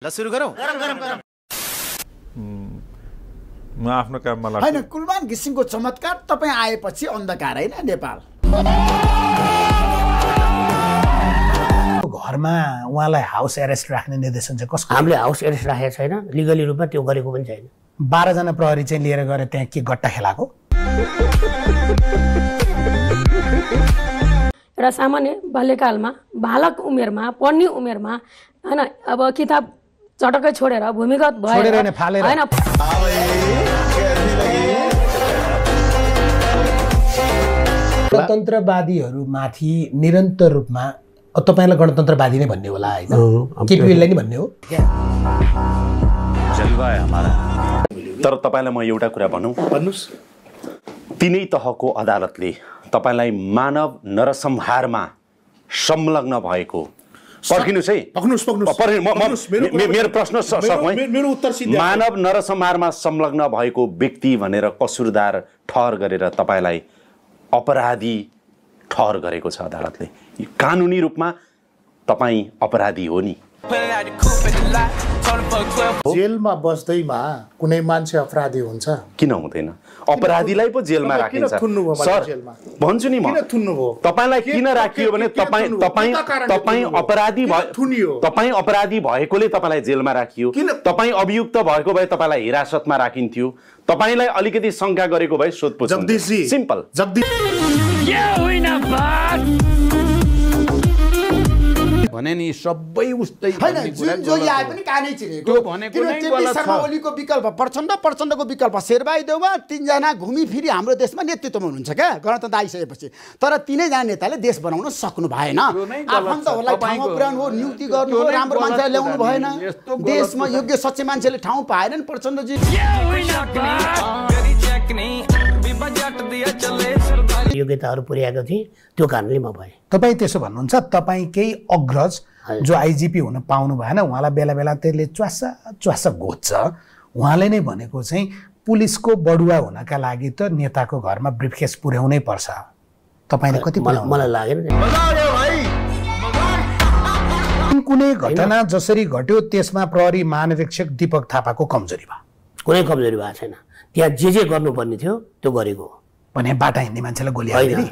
ल सुरु गरौँ। म आफ्नो काममा लाग्छु। हैन, कुलमान घिसिङको चमत्कार तपाईँ आएपछि अन्धकार हैन नेपाल। घरमा उहाँलाई हाउस एरेस्ट राख्ने निर्देशन चाहिँ कसको? हामीले हाउस एरेस्ट राखेको छैन, लिगली रूपमा त्यो गरेको पनि छैन। 12 जना प्रहरी चाहिँ लिएर गएर त्यहाँ के गट्टा खेलाको? एउटा सामान्य बाल्यकालमा बालक उमेरमा पढ्ने उमेरमा हैन, अब किताब चटक्कै छोडेर भूमिगत भएर हैन फालेर हैन गणतन्त्रवादीहरूमाथि निरन्तर रूपमा तपाईलाई गणतन्त्रवादी नै भन्ने होला हैन? केपीएललाई नै भन्ने हो? जलवा है हमारा। तर तपाईलाई म एउटा कुरा भन्नुस्, तीनै तहको अदालतले तपाईलाई मानव नरसंहारमा संलग्न भएको पर्खिनुस् है। मेरो प्रश्न मेरो उत्तर सिधै मानव नरसंहारमा संलग्न भएको व्यक्ति भनेर कसुरदार ठहर गरेर तपाईलाई अपराधी ठहर गरेको छ अदालतले। कानुनी रूपमा तपाई अपराधी हो नि। जेलमा बस्दैमा कुनै मान्छे अपराधी हुन्छ? किन हुँदैन? अपराधीलाई पो जेलमा राखिन्छ। सर भन्छु नि म, तपाईलाई किन राखियो भने तपाई अपराधी भएकोले तपाईलाई जेलमा राखियो। तपाई अभियुक्त भएको भए तपाईलाई हिरासतमा राखिन्थ्यो। तपाईलाई अलिकति शंका गरेको भए सोधपुछ। जगदीशजी, सिम्पल। भने नि सबै उस्तै हैन, जुन जोगी आए पनि कानै चिरेको। त्यो भनेको नै गलत छ। ओलीको विकल्प प्रचण्डको विकल्प शेरबहादुर देउवा, 3 जना घुमी फिरी हाम्रो देशमा नेतृत्वमा हुनुहुन्छ क्या गणतन्त्र आइसकेपछि। तर 3 जना नेताले देश बनाउन सक्नु भएन। आफन्तहरूलाई ठाउँमा पुर्याउनु हो, नियुक्ति गर्नु हो, राम्रो मान्छे ल्याउनु भएन। देशमा योग्य सच्चे मान्छेले ठाउँ पाएनन् प्रचण्डजी। योग्यताहरू पुर्याएको थिए, त्यो कारणले म भएँ। तपाईँ त्यसो भन्नुहुन्छ, तपाईँकै अग्रज जो आइजिपी हुन पाउनु भएन, उहाँलाई बेला बेला त्यसले च्वासा घोच्छ। उहाँले नै भनेको चाहिँ पुलिसको बढुवा हुनका लागि त नेताको घरमा ब्रिफकेस पुर्याउनै पर्छ। तपाईँले कति मलाई लागेन। कुनै घटना जसरी घट्यो त्यसमा प्रहरी महानिरीक्षक दीपक थापाको कमजोरी भयो? कुनै कमजोरी भएको छैन। त्यहाँ जे गर्नुपर्ने थियो त्यो गरेको हो। भने बाटा हिँड्ने मान्छेलाई गोली हाल्ने?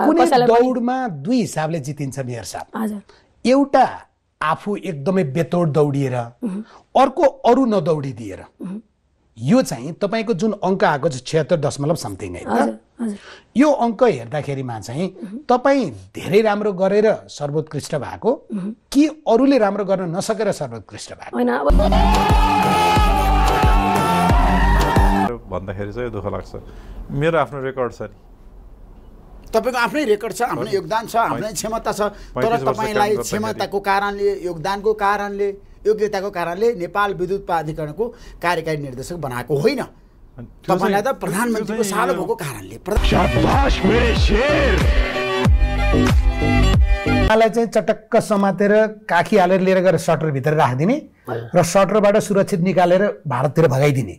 कुनै दौडमा 2 हिसाबले जितिन्छ मेयर साहब। एउटा आफू एकदमै बेतोड दौडिएर, अर्को अरू नदौडिदिएर। यो चाहिँ तपाईको जुन अङ्क आएको छ 76.something है, यो अङ्क हेर्दाखेरिमा चाहिँ तपाई धेरै राम्रो गरेर सर्वोत्कृष्ट भएको कि अरूले राम्रो गर्न नसकेर सर्वोत्कृष्ट भएको? भन्दाखेरि चाहिँ दुःख लाग्छ। मेरो आफ्नो रेकर्ड छ नि, तपाईको आफ्नै रेकर्ड छ, आफ्नो योगदान छ, आफ्नै क्षमता छ। तर तपाईलाई क्षमताको कारणले, योगदानको कारणले, योग्यताको कारणले नेपाल विद्युत प्राधिकरणको कार्यकारी निर्देशक बनाएको होइन। तपाईलाई त प्रधानमन्त्रीको सालो भएको कारणले। उहाँलाई चाहिँ चटक्क समातेर काखी हालेर लिएर गएर सटर भित्र राखिदिने र सटरबाट सुरक्षित निकालेर भारततिर भगाइदिने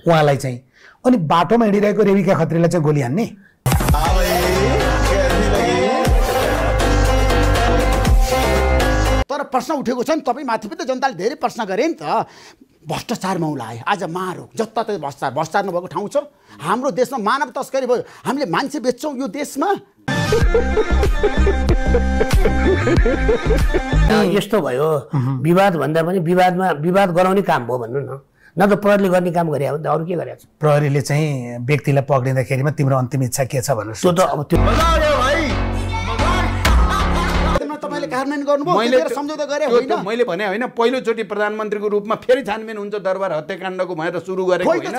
उहाँलाई चाहिँ। अनि बाटोमा हिँडिरहेको रेविका खत्रीलाई चाहिँ गोली हान्ने? तर प्रश्न उठेको छ नि, तपाईँ माथि पनि त जनताले धेरै प्रश्न गरे नि त। भ्रष्टाचार मौला आयो, आज मारो जता त भ्रष्टाचार नभएको ठाउँ छ? हाम्रो देशमा मानव तस्करी भयो, हामीले मान्छे बेच्छौँ यो देशमा। यस्तो भयो, विवाद भन्दा पनि विवाद गराउने काम भयो भन्नु न त प्रहरीले गर्ने काम गरे हो, अरू के गरेको छ? प्रहरीले चाहिँ व्यक्तिलाई पक्रिँदाखेरिमा तिम्रो अन्तिम इच्छा के छ भनेर त्यो त अब त्यो मैले भने होइन, पहिलोचोटि प्रधानमन्त्रीको रूपमा फेरि छानबिन हुन्छ दरबार हत्याकाण्डको भनेर सुरु गरेको होइन।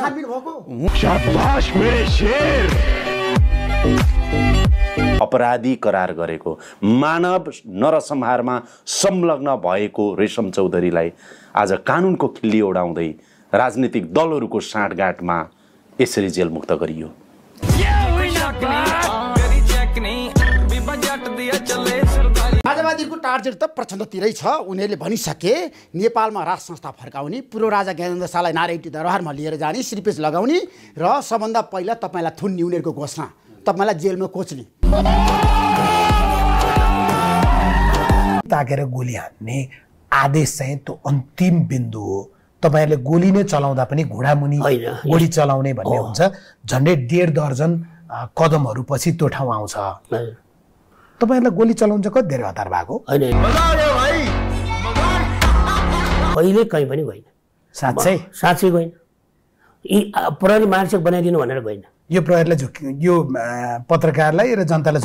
अपराधी करार गरेको, मानव नरसंहारमा संलग्न भएको रेशम चौधरीलाई आज कानुनको खिल्ली ओडाउँदै राजनीतिक दलहरूको साँठगाँठमा यसरी जेलमुक्त गरियो। राजावादीको टार्गेट त प्रचण्डतिरै छ। उनीहरूले भनिसके नेपालमा राज संस्था फर्काउने, पूर्व राजा ज्ञानेन्द्र शाहलाई नारायणी दरबारमा लिएर जाने, श्रीपेज लगाउने र सबभन्दा पहिला तपाईँलाई थुन्ने उनीहरूको घोषणा, तपाईँलाई जेलमा कोच्ने। ताकेर गोली हान्ने आदेश चाहिँ त्यो अन्तिम बिन्दु हो। तपाईँहरूले गोली नै चलाउँदा पनि घुँडामुनि गोली चलाउने भन्ने हुन्छ। झन्डै 1.5 दर्जन कदमहरू पछि त्यो ठाउँ आउँछ। तपाईँहरूलाई गोली चलाउनु चाहिँ कति धेरै हतार भएको? कहिले कहीँ पनि गएन। साँच्चै गएन। यी प्रहरी मार्गदर्शक बनाइदिनु भनेर गएन। यो प्रहरीलाई यो पत्रकारलाई र जनतालाई म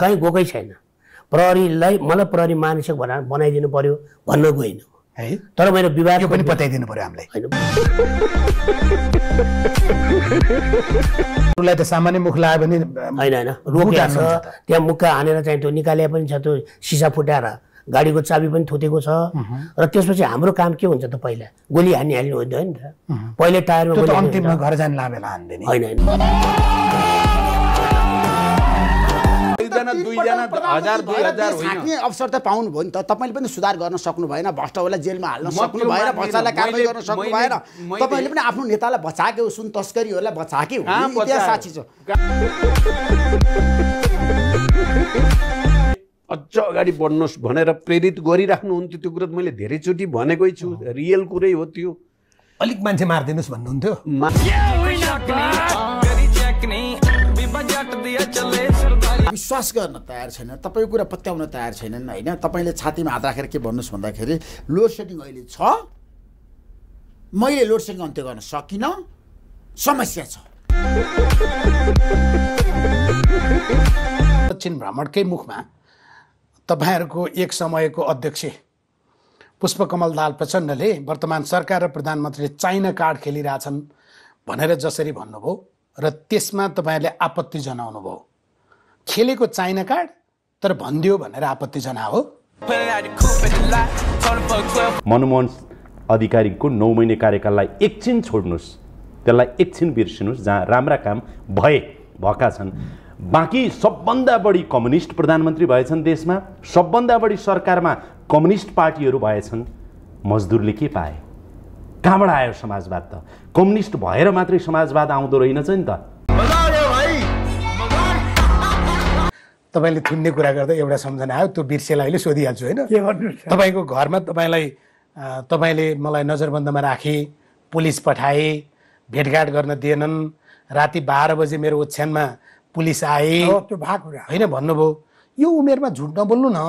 कहीँ गएकै छैन। प्रहरीलाई मलाई प्रहरी मार्गदर्शक बनाइदिनु पर्यो भन्न गएन है। तर मेरो विवाद पनि बताइदिनु पर्यो हामीलाई। अरूलाई त सामान्य मुख लाग्यो भने होइन रोकेको छ। त्यहाँ मुक्का हानेर चाहिँ त्यो निकाले पनि छ, त्यो सिसा फुटाएर गाडीको चाबी पनि थुतेको छ। र त्यसपछि हाम्रो काम के हुन्छ त? पहिला गोली हानिहाल्नु हुँदैन नि त। पहिले टायरमा अन्तिममा घर जाने लाभेला हान्दैन। होइन एकजना दुईजना 1000 2000 छाट्ने अवसर त पाउनु भयो नि त। तपाईँले पनि सुधार गर्न सक्नु भएन, भ्रष्टहरूलाई जेलमा हाल्न सक्नु भएन, भ्रष्टलाई कारबाही गर्न सक्नु भएन। तपाईँले पनि आफ्नो नेतालाई बचाके हो, सुन तस्करीहरूलाई बचाके हो। इतिहास साक्षी छ। अझ अगाडि बढ्नुहोस् भनेर प्रेरित गरिराख्नुहुन्थ्यो। त्यो कुरा मैले धेरैचोटि भनेकै छु, रियल कुरै हो त्यो। अलिक मान्छे मारिदिनुहोस् भन्नुहुन्थ्यो। विश्वास गर्न तयार छैन, तपाईँको कुरा पत्याउन तयार छैनन् होइन। तपाईँले छातीमा हात राखेर के भन्नुहोस् भन्दाखेरि लोड सेडिङ अहिले छ, मैले लोड सेडिङ अन्त्य गर्न सकिनँ, समस्या छ। दक्षिण भ्रमणकै मुखमा तपाईँहरूको एक समयको अध्यक्ष पुष्पकमल दाहाल प्रचण्डले वर्तमान सरकार र प्रधानमन्त्रीले चाइना कार्ड खेलिरहेछन् भनेर जसरी भन्नुभयो र त्यसमा तपाईँहरूले आपत्ति जनाउनु भयो। खेलेको चाइना कार्ड तर भनिदियो भनेर आपत्ति जनायो। मनमोहन अधिकारीको 9 महिने कार्यकाललाई एकछिन छोड्नुहोस्, त्यसलाई एकछिन बिर्सिनुहोस्। जहाँ राम्रा काम भएका छन्, बाँकी सबभन्दा बढी कम्युनिस्ट प्रधानमन्त्री भएछन् देशमा, सबभन्दा बढी सरकारमा कम्युनिस्ट पार्टीहरू भएछन्। मजदुरले के पाए? कहाँबाट आयो समाजवाद? त कम्युनिस्ट भएर मात्रै समाजवाद आउँदो रहेनछ नि त। तपाईँले थुन्ने कुरा गर्दा एउटा सम्झना आयो, त्यो बिर्सेलाई अहिले सोधिहाल्छु होइन। तपाईँको घरमा तपाईँले मलाई नजरबन्दमा राखे, पुलिस पठाए, भेटघाट गर्न दिएनन्, राति 12 बजे मेरो ओछ्यानमा पुलिस आए, त्यो भएको होइन भन्नुभयो। यो उमेरमा झुट नबोल्नु न।